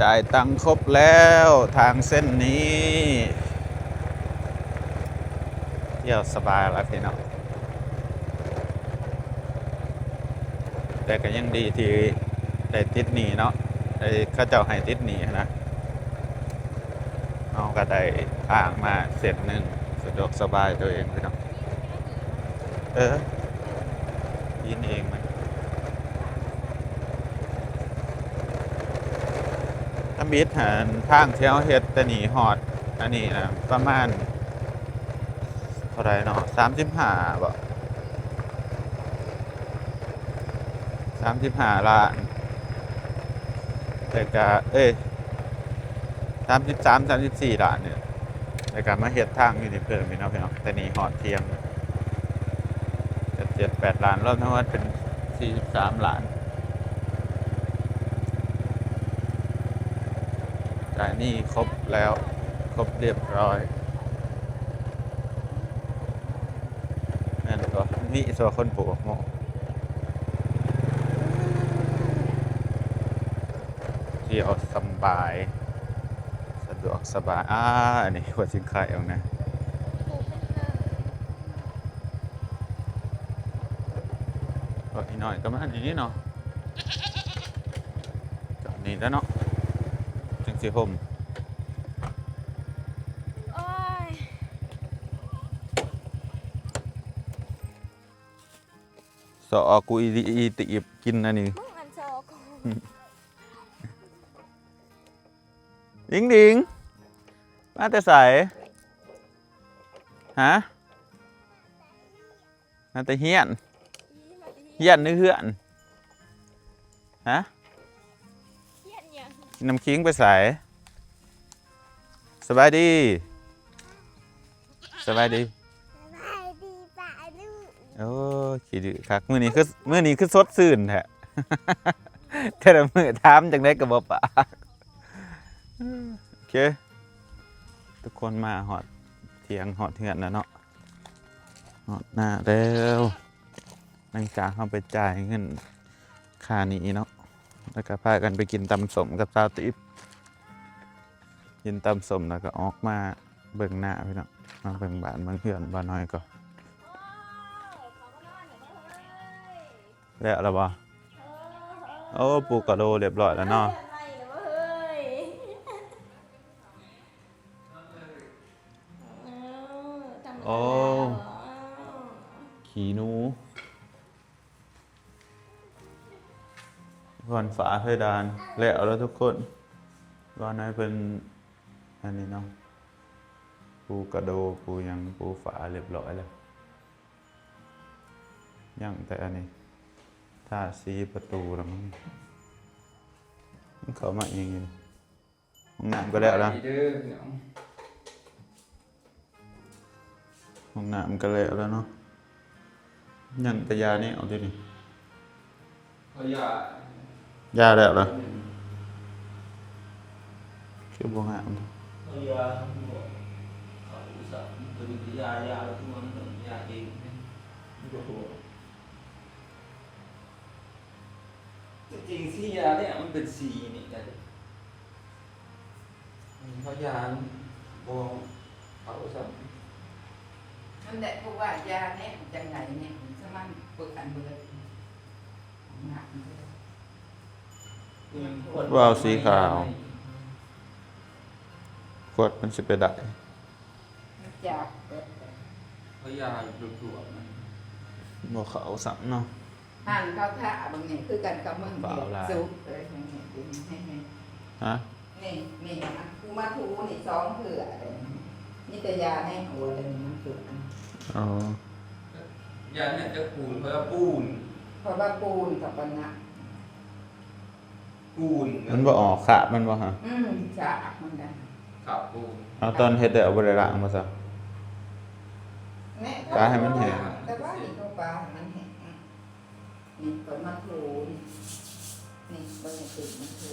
ຈ່າຍຕັງຄົບແລ້ວ ທາງເສັ້ນນີ້ ທ່ຽວສະບາຍລະພີ່ນ້ອງ. ແຕ່ກໍຍັງດີທີ່ໄດ້ຕິດໜີ້ເນາະ ໄດ້ ເຂົາເຈົ້າໃຫ້ຕິດໜີ້ຫັ້ນນະ ເຮົາກໍໄດ້ທາງມາເສັ້ນໜຶ່ງ ສະດວກສະບາຍຕົວເອງພີ່ນ້ອງ. ເອີ ກິນເອງມັນ ທຳອິດຫັ້ນ ທາງທີ່ເຮົາເຮັດແຕ່ນີ້ຮອດອັນນີ້ນະ ປະມານເທົ່າໃດເນາະ ສາມສິບຫ້າບໍ? ສາມສິບຫ້າລ້ານ ແລ້ວກະ ເອີຍ ສາມສິບສາມ ສາມສິບສີ່ລ້ານນີ້ ແລ້ວກະມາເຮັດທາງຢູ່ນີ້ເພີ່ມອີກເນາະພີ່ນ້ອງ. ແຕ່ນີ້ຮອດທ່ຽງ ເຈັດ ເຈັດ ແປດລ້ານ ລວມທັງໝົດເປັນສີ່ສິບສາມລ້ານ. ຈ່າຍໜີ້ຄົບແລ້ວ ຄົບຮຽບຮ້ອຍ. ແມ່ນຕົວະ ມີຕົວະຄົນປູກໝາກໂມ. ທ່ຽວສຳບາຍ ສະດວກສະບາຍ. ອາ ອັນນີ້ຫົວຊິງຄາຍອອກນະ ເພາະອີນ້ອຍກໍມານີ້ເນາະ ຈອດນີ້ແຫຼະເນາະ ຈຶ່ງຊິຮົ່ມ. ໂອ້ຍ ຊອກກູອີ ອີຕີບກິນອັນນີ້ ມຶງອັນຊອກກູ. ດິງດິງ ມາແຕ່ໃສ? ຮະ? ມາແຕ່ຮຽນ? ຮຽນຫຼືເຮືອນ? ຮະ? ຮຽນຫຍັງ? ນ້ຳຄິງໄປໃສ? ສະບາຍດີ ສະບາຍດີ ສະບາຍດີປ້າລຸງ. ໂອ້ຍ ຂີ້ດື້ຄັກ ມື້ນີ້ຄື ມື້ນີ້ຄືສົດຊື່ນແທ້ ແຕ່ລະມື້ຖາມຈັ່ງໃດກໍບໍ່ປາກ. ໂອເຄ ທຸກຄົນ ມາຮອດທ່ຽງ ຮອດເຮືອນແລ້ວເນາະ ຮອດໜ້າແລ້ວ. ຫຼັງຈາກເຮົາໄປຈ່າຍເງິນຄ່າໜີ້ເນາະ ແລ້ວກໍພາກັນໄປກິນຕຳສົ້ມກັບສາວຕິບ ກິນຕຳສົ້ມແລ້ວກໍອອກມາເບິ່ງໜ້າພີ່ນ້ອງ ມາເບິ່ງບ້ານເບິ່ງເຮືອນ. ບ່າວນ້ອຍກໍ ແລ້ວລະບໍ່? ໂອ້ ປູກະໂດລຽບຮ້ອຍແລ້ວເນາະ. ໂອ້ ຂີ້ໜູ ພື້ນຝາເພີດານແລ້ວລະທຸກຄົນ. ວ່າໃນເພິ່ນອັນນີ້ເນາະ ປູກະໂດ ປູຫຍັງ ປູຝາລຽບຮ້ອຍແລ້ວ. ຍັງແຕ່ອັນນີ້ ທາສີປະຕູລະມັງ. ມັນເຂົ້າມາອີ່ຫຍັງຢູ່ນີ້? ຫ້ອງນ້ຳກໍແລ້ວລະ ສະບາຍດີເດີພີ່ນ້ອງ. ຫ້ອງນ້ຳກໍແລ້ວລະເນາະ. ຍັງແຕ່ຢາແນວເດນີ້. ເອົາຢາ ຢາແລ້ວລະ. ຄືບໍ່ງາມ ເອົາຢາ ເຂົາອຸດສາຫະ ຕົວນີ້ກໍຢາ ຢາລະຕົວນັ້ນ ຢາເອງ ທີ່ຈິງສີຢານີ້ມັນເປັນສີນີ້ໄດ໋. ເຂົາຢາບໍ່ເຂົ້າຊ້ຳ. ນັ້ນແຫຼະ ເພາະວ່າຢາແນມຈັ່ງໃດແນມ ສະມັນເປີດອັນເບີດ ໜັກ. ວາວສີຂາວ ຂວດມັນຊິໄປໄດ້ ຈາກເບີດ ເຂົາຢາລວກໆ ມັນບໍ່ເຂົ້າຊ້ຳເນາະ. ຫັ້ນເຂົາຖ້າເບິ່ງນີ້ຄືກັນກັບມຶງ ເຮັດສຸກເລີຍ. ຮະ? ນີ້ ນີ້ ອັນກູມາຖູນີ້ສອງເທື່ອເດ້ ມີແຕ່ຢາແນວໂອດ ອັນນີ້ມັນຄືກັນ. ອໍ ຢາແນວຈະປູນ ເພາະວ່າປູນ ເພາະວ່າປູນກັບອັນນັ້ນ ປູນ ມັນບໍ່ອອກຄາບມັນບໍ່ຮະ? ອືມ ຄາບມັນໄດ໋ ຄາບປູນ. ເອົາ ຕອນເຮັດແລ້ວບໍ່ໄດ້ລ້າງບໍ່ຊະ? ແມ່ນ ປາໃຫ້ມັນແຫ້ງ ແຕ່ວ່ານີ້ກໍປາໃຫ້ມັນແຫ້ງ. ນີ້ກໍມາຖູ ນີ້ ນີ້ ເບິ່ງ ນີ້ ມາຖູ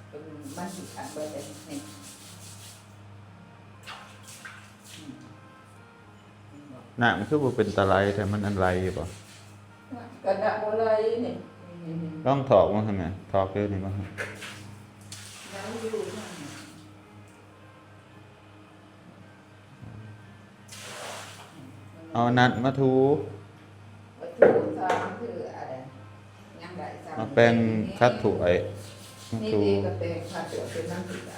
ເບິ່ງ ມັນຊິຂັດເບິດເດ້ ນີ້ ອືມ ນ້ຳຄືບໍ່ເປັນຕາໄຫຼແທ້ ມັນອັນໄຫຼຢູ່ບໍ່? ກະນະບໍ່ໄຫຼນີ້ ນີ້ ນີ້ ລອງຖອກເບິ່ງຫັ້ນແໝ່ ຖອກຢູ່ນີ້ບໍ່? ຍັງຢູ່ ເອົານັ້ນມາຖູ ມາຖູ ສາມເທື່ອ ອັນໃດ ຍັງໄດ້ສາມ ມາແປງຂັດຖ້ວຍ ມາຖູ ນີ້ເດ້ ກະແປງຂັດຖ້ວຍເປັນນ້ຳເກືອ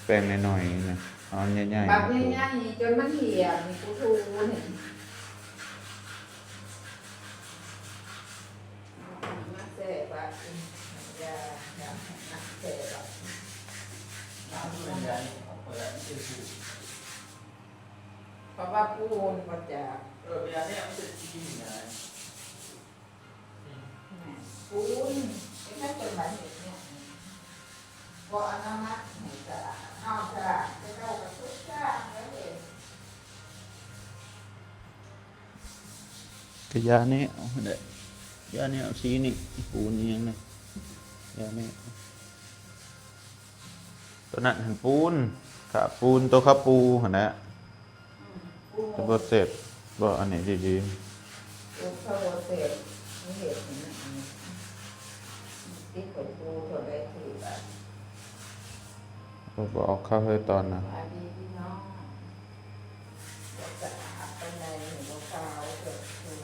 ແປງໜ້ອຍໆນະ ເອົາໃຫຍ່ໆ ບັກໃຫຍ່ໆ ມາຖູ ຈົນມັນຫ່ຽມ ນີ້ ກູຖູນີ້ ມັກແຊະບັກ ຢ່າ ຢ່າມັກແຊະບັກ ເອົາ ເອົາ ເອົາ ເພາະວ່າປູນບໍ່ຈັກ ເອີ ເວລາແນວມັນເປັນທີ່ນະ ແມ່ນ ປູນ ເຮັດໃຫ້ເພິ່ນມາເຮັດແນວນີ້ ບໍ່ອະນາໄມໃຫ້ສະອາດ ເຮົາສະອາດ ເຂົາເຈົ້າກະສຸດສ້າງໄດ້ເລີຍ ກະຢາແນວຫັ້ນແຫຼະ ຢາແນວສີນີ້ ປູນອີ່ຫຍັງນີ້ ຢາແນວ ໂຕນັ້ນຫັ້ນປູນ ຂາປູນ ໂຕຂາປູຫັ້ນແຫຼະ ອືມ ແຕ່ບໍ່ເຊັດ ບໍ່ອັນນີ້ດີໆ ໂຕຂາບໍ່ເຊັດ ມັນເຮັດໃຫ້ມັນອັນນີ້ ຕິດຂອງປູເທົ່າໃດຖືກບາດ ບໍ່ ບໍ່ເອົາຂາເຮີຕອນນະ ສະບາຍດີພີ່ນ້ອງ ບໍ່ສະອາດປານໃດ ບໍ່ຂາວ ເກີດສູງ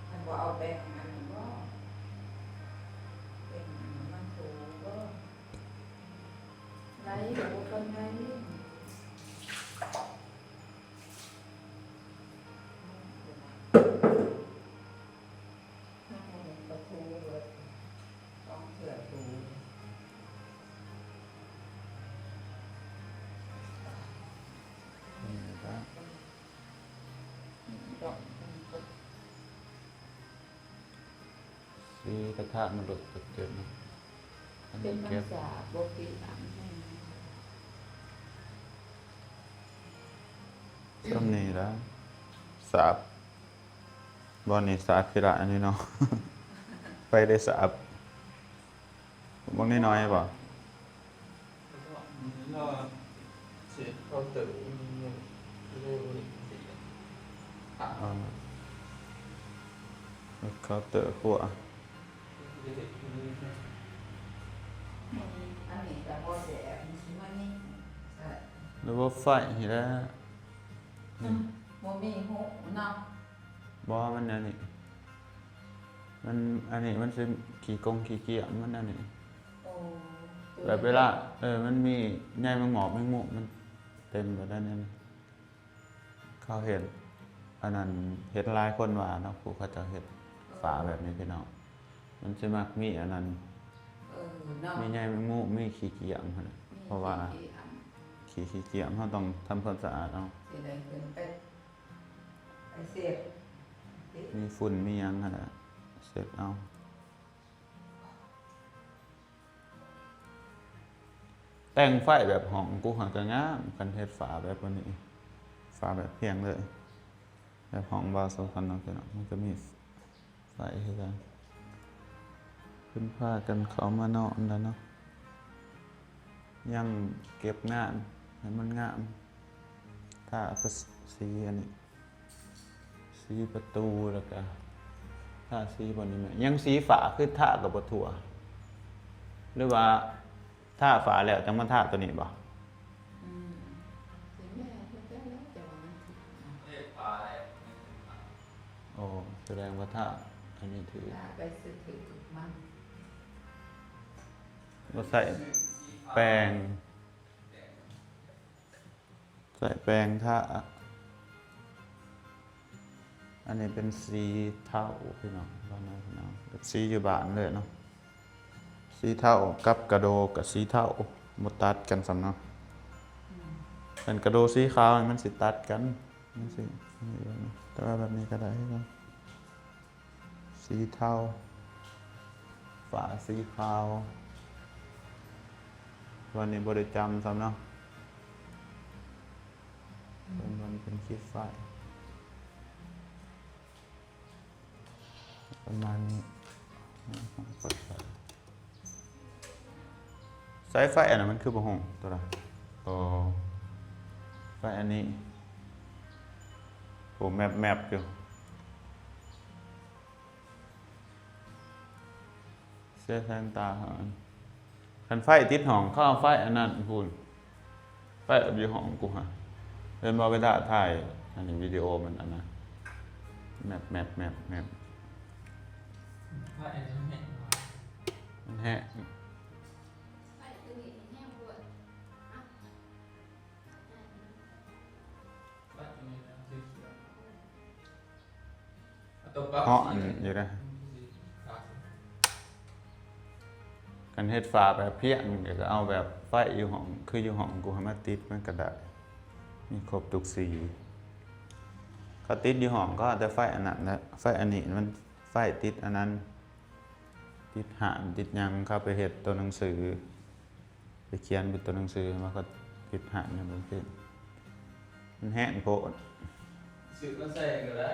ຄັນບໍ່ເອົາແປ້ງອັນນີ້ບໍ່ ແປ້ງອັນນີ້ມັນຖູບໍ່ ໄດ້ ກະບໍ່ປານໃດ ປະຕູເບິດ ຕ້ອງເຊື່ອຕູ ອືມ ດອກ ສີກະທະມັນຫຼຸດເກີດເນາະ ອັນນີ້ເກັບ ເປັນມັນສາບບໍ່ຕິອັນແຮງ ສ່ຳນີ້ລະ ສາບ ບ່ອນນີ້ສາບຂີ້ລ້ານີ້ເນາະ ໄປໄດ້ສາບ ບັກນ້ອຍໆບໍ່? ເຊັດເຄົາເຕີ ເຄົາເຕີຄົວ ອັນນີ້ກະບໍ່ແຊບ ມັນຊິມາຍິງໃສ່ ລະບົບໄຟນີ້ແຫຼະ ອືມ ບໍ່ມີຫູເນາະ ບໍ່ ມັນອັນນີ້ ມັນ ອັນນີ້ມັນຊິຂີ້ກົງຂີ້ກຽມ ມັນອັນນີ້ ໂອ້ ແບບເວລາ ເອີ ມັນມີໃຍແມງໝອບແມງມຸມ ມັນເຕັມໄປໄດ້ແນວນີ້ ເຂົາເຮັດ ອັນນັ້ນ ເຫັນຫຼາຍຄົນວ່າເນາະ ຜູ້ເຂົາເຈົ້າເຮັດຝາແບບນີ້ພີ່ນ້ອງ ມັນຊິມັກມີອັນນັ້ນ ເອີ ເນາະ ມີໃຍແມງມຸມ ມີຂີ້ກຽມຫັ້ນແຫຼະ ມີ ເພາະວ່າ ຂີ້ກຽມ ຂີ້ ຂີ້ກຽມ ເຮົາຕ້ອງທຳຄວາມສະອາດເອົາ ຊິໄດ້ຂຶ້ນໄປ ໄປເຊັດ ມີຝຸ່ນມີຫຍັງຫັ້ນແຫຼະ ເຊັດເອົາ ແຕ່ງໄຟແບບຫ້ອງກູຫັ້ນກະງາມ ຄັນເຮັດຝາແບບນີ້ ຝາແບບພຽງເລີຍ ແບບຫ້ອງບ່າວສຳພັນເນາະ ພີ່ນ້ອງ ມັນກະມີ ໄປຄືກັນ ເພິ່ນພາກັນເຂົ້າມານອນແລ້ວເນາະ ຍັງເກັບງານໃຫ້ມັນງາມ ທາສີອັນນີ້ ສີປະຕູ ແລ້ວກະທາສີບ່ອນນີ້ແມ່ນ ຍັງສີຝາຄືທາກະບໍ່ທົ່ວ ຫຼືວ່າ ທາຝາແລ້ວຈັ່ງມາທາໂຕນີ້ບໍ່? ອືມ ຊິແມ່ນຄືກັນແຫຼະ ແຕ່ວ່າມັນຖືກເນາະ ໂອ້ ສະແດງວ່າທາອັນນີ້ຖືກ ທາໄປຊື່ຖືກມັນ ບໍ່ໃສ່ແປ້ງ ໃສ່ແປ້ງທາ ອັນນີ້ເປັນສີເທົາພີ່ນ້ອງ ເປັນສີຢູ່ບ້ານເລີຍເນາະ ສີເທົາກັບກະໂດກະສີເທົາ ບໍ່ຕັດກັນຊ້ຳເນາະ ອືມ ອັນກະໂດສີຂາວນີ້ມັນຊິຕັດກັນ ມັນຊິ ແຕ່ວ່າແບບນີ້ກະໄດ້ຄືກັນ ສີເທົາ ຝາສີຂາວ ວັນນີ້ບໍ່ໄດ້ຈຳຊ້ຳເນາະ ອືມ ເບິ່ງວ່າມັນເປັນຂີດໄຟ ປະມານນີ້ ເປີດໄຟ ສາຍໄຟອັນນັ້ນມັນຄືບໍ່ຮຸ່ງໂຕລະ ອໍ ໄຟອັນນີ້ ໂອ້ ແມັບໆຢູ່ ເສຍແສງຕາເຮົາ ຄັນໄຟຕິດຫ້ອງ ເຂົາເອົາໄຟອັນນັ້ນພຸ້ນ ໄຟຢູ່ຫ້ອງກູຫັ້ນ ເຫັນບໍ່ ເວລາຖ່າຍອັນນີ້ ວິດີໂອມັນອັນນັ້ນ ແມັບ ແມັບ ແມັບ ແມັບ ໄຟອັນນີ້ແຮງ ມັນແຮງ ໄຟຕົວນີ້ແຮງໂພດ ໄຟຕົວນີ້ນະ ເຮົາະອັນຢູ່ນະ ຄັນເຮັດຝາແບບພຽງນີ້ກໍເອົາແບບໄຟຢູ່ຫ້ອງ ຄືຢູ່ຫ້ອງກູໃຫ້ມາຕິດມັນກໍໄດ້ ມີຄົບທຸກສີ ເຂົາຕິດຢູ່ຫ້ອງເຂົາ ແຕ່ໄຟອັນນັ້ນແຫຼະ ໄຟອັນນີ້ມັນໄຟຕິດອັນນັ້ນ ຕິດຮ້ານຕິດຫຍັງ ເຂົາໄປເຮັດຕົວໜັງສື ໄປຂຽນເປັນຕົວໜັງສື ວ່າເຂົາຕິດຮ້ານຫຍັງເປັນ ມັນແຮງໂພດ ຊື້ມາໃສ່ກໍໄດ້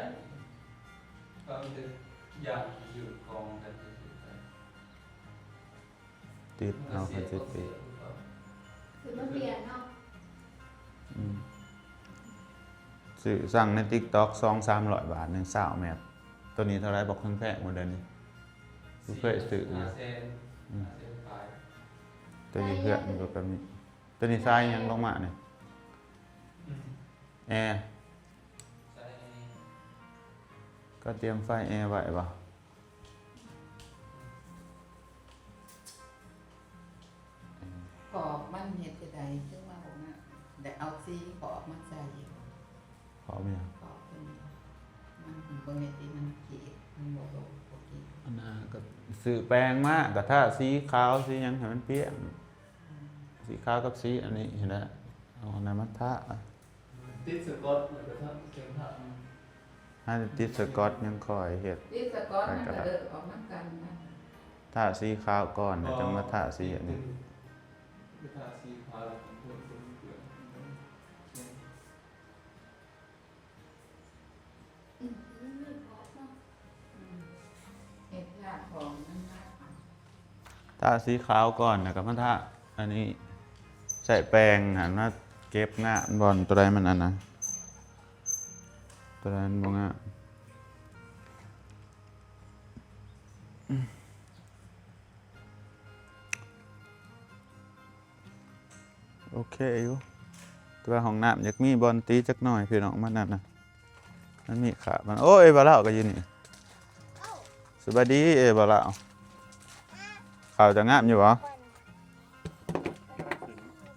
ເຂົາມີແຕ່ຢ່າງຢູ່ຂອງກັນ ຕິດເອົາ ເຂົາຊິຕິດ ຊື້ມາປ່ຽນເນາະ ອືມ ຊື້ ສັ່ງໃນຕິກຕັອກ ສອງສາມຮ້ອຍບາດ ໜຶ່ງຊາວແມັດ ຕົວນີ້ເທົ່າໃດ ບໍ່ແພງບໍ່ ດຽວນີ້ ຄືເຄີຍຊື້ຢູ່ ຫ້າແສນ ອືມ ຫ້າແສນປາຍ ຕົວຢູ່ເຮືອນມັນກໍມີ ຕົວນີ້ສາຍຫຍັງລົງມານີ້ ອືມ ແອ ສາຍແອ ກໍຕຽມໄຟແອໄວ້ບໍ່? ຂອບມັນເຮັດຈັ່ງໃດ ຄືວ່າບໍ່ງາມ ໄດ້ເອົາສີຂອບມາໃສ່ອີກ ຂອບຫຍັງ? ຂອບຕົວນີ້ ມັນເບິ່ງໃນທີ່ມັນຂີດ ມັນບໍ່ລົງ ບໍ່ຂີດ ອັນນັ້ນກໍຊື້ແປງມາ ກໍທາສີຂາວສີຫຍັງໃຫ້ມັນປ່ຽງ ອືມ ສີຂາວກັບສີອັນນີ້ຫັ້ນແຫຼະ ເອົາອັນນັ້ນມາທາ ຕິດສະກອດ ແລ້ວກໍທາເຂັມທາ ຫາແຕ່ຕິດສະກອດຍັງຄ່ອຍເຮັດ ຕິດສະກອດມັນກໍເລີກອອກນຳກັນນະ ທາສີຂາວກ່ອນ ແລ້ວຈັ່ງມາທາສີອັນນີ້ ໄປທາສີຂາວແລ້ວຈຶ່ງເພີ່ມຕົວເກືອ ອືມ ມັນມີຂອບເນາະ ອືມ ເຮັດທາຂອງມັນມາ ທາສີຂາວກ່ອນ ແລ້ວກໍມາທາອັນນີ້ ໃຊ້ແປງຫັ້ນມາເກັບງານບ່ອນຕົວໃດມັນອັນນະ ຕົວໃດມັນບໍ່ງາມ ໂອເຄຢູ່ ແຕ່ວ່າຫ້ອງນ້ຳຢາກມີບ່ອນຕີຈັກໜ້ອຍ ພີ່ນ້ອງ ມັນນັ້ນນະ ມັນມີຂາບມັນ ໂອ້ຍ ເອບ່າວລາວກໍຢູ່ນີ້ ສະບາຍດີ ເອບ່າວລາວ ເຂົ້າເຈົ້າງາມຢູ່ບໍ່?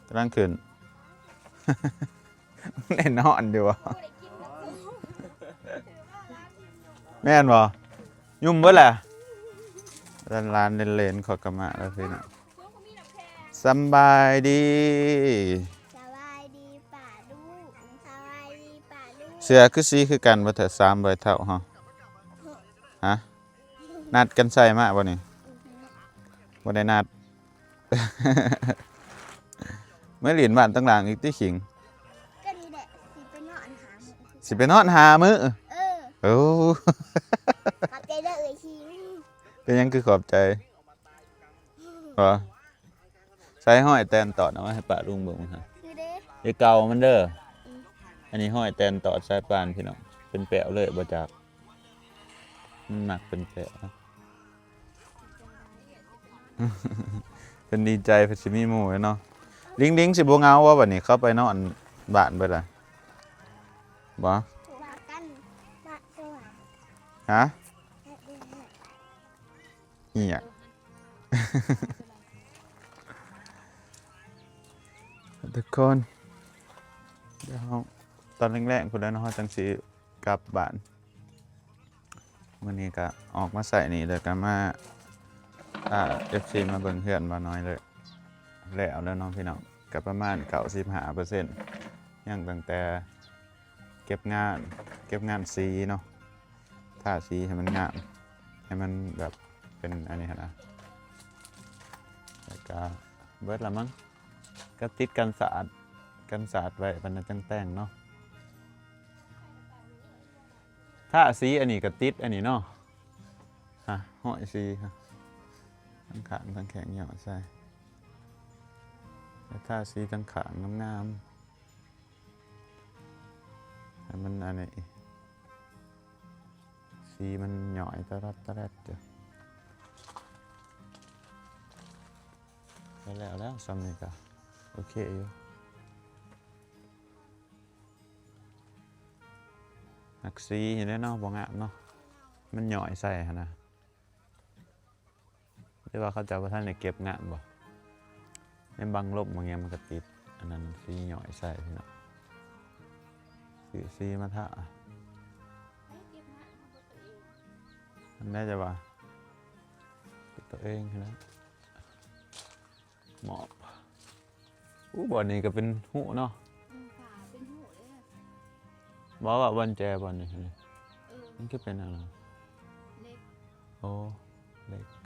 ກຳລັງຂຶ້ນ ແນ່ນອນຢູ່ບໍ່? ແມ່ນບໍ່? ຫຍຸ້ມເບິດແຫຼະ ຫຼານໆ ເລນໆ ເຂົາກໍມາແລ້ວພີ່ນ້ອງ ສຳບາຍດີ ສະບາຍດີປ້າລຸງ ສະບາຍດີປ້າລຸງ ເສື້ອຄືສີຄືກັນບໍ່ແທ້ ສາມໃບເທົ້າເຮົາ ຮະ? ນັດກັນໃສ່ມາບໍ່ນີ້? ບໍ່ໄດ້ນັດ ມາຫຼິ້ນບ້ານຕັ້ງຫຼັງອີກຕິ ຂີງ? ກໍນີ້ແຫຼະ ຊິໄປນອນຫາມື້ ຊິໄປນອນຫາມື້? ເອີ ໂອ້ ຂອບໃຈເດີເອື້ອຍຂີງ ເປັນຫຍັງຄືຂອບໃຈ? ບໍ່ ໃສ່ຫ້ອຍແຕນຕອດ ເອົາມາໃຫ້ປ້າລຸງເບິ່ງຫັ້ນ ນີ້ເດ້ ຢ່າເກົາມັນເດີ ອືມ ອັນນີ້ຫ້ອຍແຕນຕອດສາຍປານ ພີ່ນ້ອງ ເປັນແປ້ວເລີຍບໍ່ຈັກ ມັນມັກເປັນແປ້ວ ເພິ່ນດີໃຈ ເພິ່ນຊິມີໝູ່ແລ້ວເນາະ ລິງໆ ຊິບໍ່ເຫງົາບໍ່ບັດນີ້ ເຂົາໄປນອນບ້ານເບິດລະ ບໍ່ ວ່າກັນ ວ່າຕົວະ ຮະ? ອີ່ຫຍັງ ທຸກຄົນ ດຽວເຮົາ ຕອນແລງໆ ພຸ້ນແຫຼະເນາະ ເຮົາຈັ່ງຊິກັບບ້ານ ມື້ນີ້ກະອອກມາໃສ່ນີ້ ແລ້ວກະມາ ພາ ເອັຟຊີ ມາເບິ່ງເຮືອນບ່າວນ້ອຍເລີຍ ແລ້ວແລ້ວເນາະພີ່ນ້ອງ ກະປະມານເກົ້າສິບຫ້າເປີເຊັນ ຍັງຕັ້ງແຕ່ເກັບງານ ເກັບງານສີເນາະ ທາສີໃຫ້ມັນງາມ ໃຫ້ມັນແບບເປັນອັນນີ້ຫັ້ນນະ ແລ້ວກະເບິດລະມັງ ກະຕິດກັນສາດ ກັນສາດໄວ້ ປານນັ້ນຈັ່ງແຕ່ງເນາະ ທາສີອັນນີ້ກະຕິດອັນນີ້ເນາະ ຮະ ຮ້ອຍສີ ຮະ ທັງຂ້າງທັງແຂ້ງຫຍໍ້ໃສ່ ແລ້ວທາສີທັງຂ້າງງາມໆ ໃຫ້ມັນອັນນີ້ ສີມັນຫຍ້ອຍຕະລັດຕະແລັດຢູ່ ແລ້ວແລ້ວ ສ່ຳນີ້ກະໂອເຄຢູ່. ມັກສີຢູ່ແຫຼະເນາະ ບໍ່ງາມເນາະ ມັນຍ້ອຍໃສ່ຫັ້ນນະ. ຫຼືວ່າເຂົາເຈົ້າບໍ່ທັນໄດ້ເກັບງາມບໍ່? ໃນບັງລົມບາງຢ່າງມັນກໍຕິດ ອັນນັ້ນສີຍ້ອຍໃສ່ພີ່ນ້ອງ. ຊື້ສີມາທາ ອັນໃດຈະວ່າຕົວເອງຫັ້ນນະ. ໝອບ. ອູ້ ບ່ອນນີ້ກໍເປັນຮູເນາະ. ອືມ ຝາເປັນຮູເດ້. ບໍ່ວ່າບ່ອນແຈບ່ອນນີ້ ເອີ ມັນຄືເປັນອັນນັ້ນ. ເຫຼັກ. ໂອ້ ເຫຼັກ.